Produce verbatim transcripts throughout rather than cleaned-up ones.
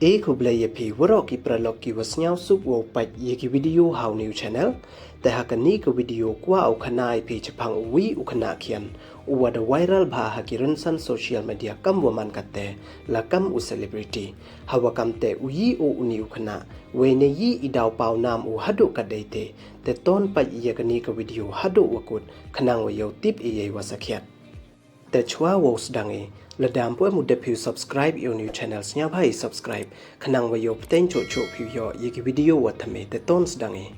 E khublei ya phi waroh ki paralok ki wa sniawsuk wow pait ya ki video ha u new channel. Te ha kani ka video kwah u khana ya phi chaphang u wi u khynnah khian u wa da viral bha ha ki rynsan social media kam wa man katte, la kam u celebrity. Ha wa kam te u yi u uni u khynnah, wei ne yi i daw paw nam u haduh ka dei te. Te ton pait ya kani ka video haduh wa kut khnang wa yow tip i yei wa sakhiat. Te chwa wow sdang i, lada ym pu em u dep phi u subscribe ya u new channel, sniawbha i subscribe khnang wa yow pteng choh choh phi u yoh ya ki video wa thymme. Te ton sdang i.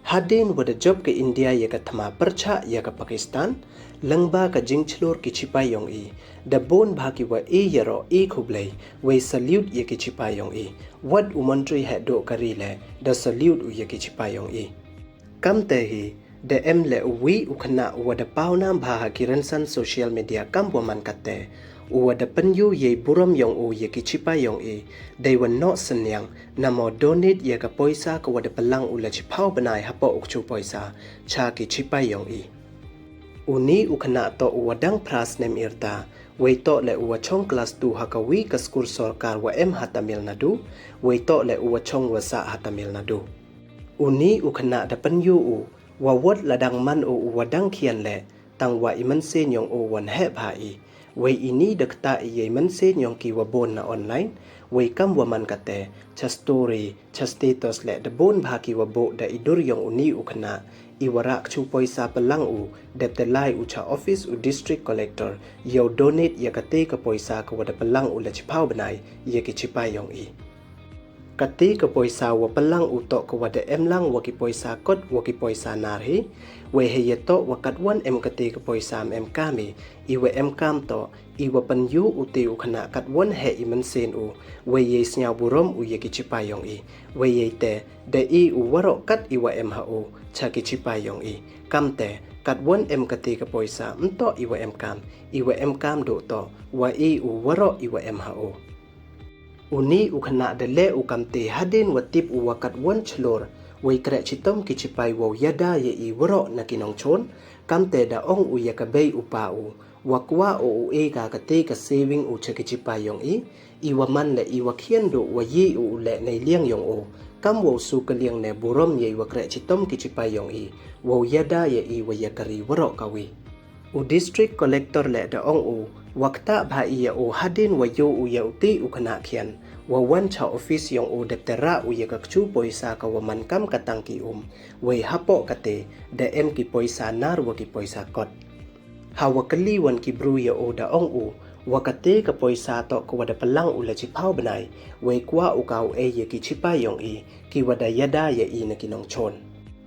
Hadien wa da jop ka India ya ka thma pyrchah ya ka Pakistan, lyngba ka jingchlur ki chipai yong i, da bun bha ki wa e yaroh e khublei, wei salute ya ki chipai yong i. Wat u montri heh duh ka ri le da salute u ya ki chipai yong i. Kam te hi, da em le u wi u khynnah u wa da paw nam bha ha ki rynsan social media kam wa man katte, u wa da pynyoo yei burom yong u ya ki chipai yong i, dei wa noh synniang, namo donate ya ka poisa ka wa da pynlang u la chiphaw bnai hapoh u kchu poisa cha ki chipai yong i. Uni u khynnah toh u wa dang phra snem i rta, wei toh le u wa chong class two ha ka wi ka skur sorkar wa em ha Tamil Nadu, wei toh le u wa chong wa sah ha Tamil Nadu. Uni u khynnah da pynyoo u wa wat la dang man u u wa dang khian le, tang wa i mynsiem yong u wan heh bha i. Wei ini da ktah i yei mynsiem yong ki wa bun na online, wei kam wa man katte, cha story, cha status le da bun bha ki wa buh da i dur yong uni u khynnah, i wa rah kchu poisa pynlang u, dep te lai u cha office u district collector, yow donate ya kate ka poisa ka wa da pynlang u la chiphaw bnai ya ki chipai yong i. Kate ka poisa wa pynlang u toh ka wa da em lang wa ki poisa kot wa ki poisa nar hi, wei hei ya toh wa katwan em kate ka poisa ym em kam i, i wa em kam toh, i wa pynyoo u te u khynnah katwan heh i mynsiem u, wei yei sniaw burom u ya ki chipai yong i, wei yei te, da e u waroh kat i wa em ha u, cha ki chipai yong i. Kam te, katwan em kate ka poisa, ym toh i wa em kam, i wa em kam duh toh, wa e u waroh i wa em ha u. Uni u khynnah da leh u kam te hadien wa tip u wa katwan chlur, wei kreh chitom ki chipai wow yada ya i waroh na ki nongchon, kam te da ong u ya ka bei u pa u, wa kwah u u e ka kate ka saving u cha ki chipai yong i, i wa man le i wa khian duh wa yi u u leh nei liang yong u, kam wow su ka liang ne burom yei wa kreh chitom ki chipai yong i, wow yada ya i wa ya ka ri waroh ka wi. U district collector le da ong u, wa ktah bha i ya u hadien wa yoo u ya u te u khynnah khian, wa wan cha office yong u dep te rah u ya ka kchu poisa ka wa man kam ka tang ki um, wei hapoh kate, da em ki poisa nar wa ki poisa kot. Ha wa kylli wan ki bru ya u da ong u, wa kate ka poisa toh ka wa da pynlang u la chiphaw bnai, wei kwah u ka u e ya ki chipai yong i, ki wa da yada ya i na ki nongchon.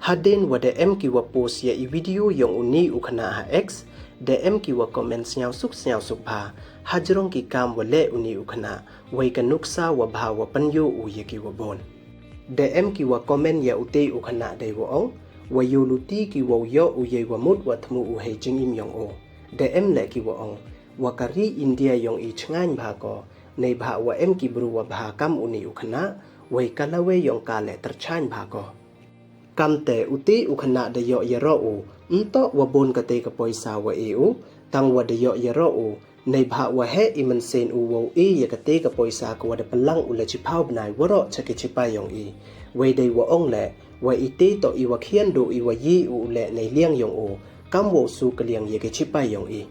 Hadien wa da em ki wa post ya i video yong uni u khynnah ha X, da em ki wa comment sniawsuk sniawsuk bha, hajrong ki kam wa leh uni u khynnah, wei ka nuksa wa bha wa pynyoo u ya ki wa bun. Da em ki wa comment ya u te u khynnah dei wa ong, wa yow luti ki wow yoh u yei wa mut wa thmu u hei jingim yong u. Da em le ki wa ong, wa ka ri India yong i chngaiñ bha ko, neibhah wa em ki bru wa bha kam uni u khynnah, wei ka lawei yong ka le tyrchaiñ bha ko. Kam te u te u khynnah da yoh yaroh u, ym toh wa bun kate ka poisa wa e u, tang wa da yoh yaroh u, neibhah wa heh i mynsiem u wow e ya kate ka poisa ka wa da pynlang u la chiphaw bnai waroh cha ki chipai yong i. Wei dei wa ong le, wa i te toh i wa khian duh i wa yi u u leh nei liang yong u, kam wow su ka liang ya ki chipai yong i.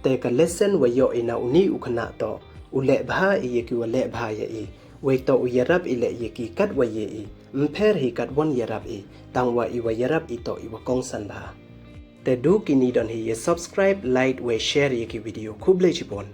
Te ka lesson wa yoh i na uni u khynnah toh, u leh bha i ya ki wa leh bha ya i, wei toh u yarap i le ya ki kat wa ye i, ym pher hi katwan yarap i, tang wa i wa yarap i toh i wa kongsan bha. Te du kini don hi, ya subscribe, like, wei share ya ki video. Khublei chibun.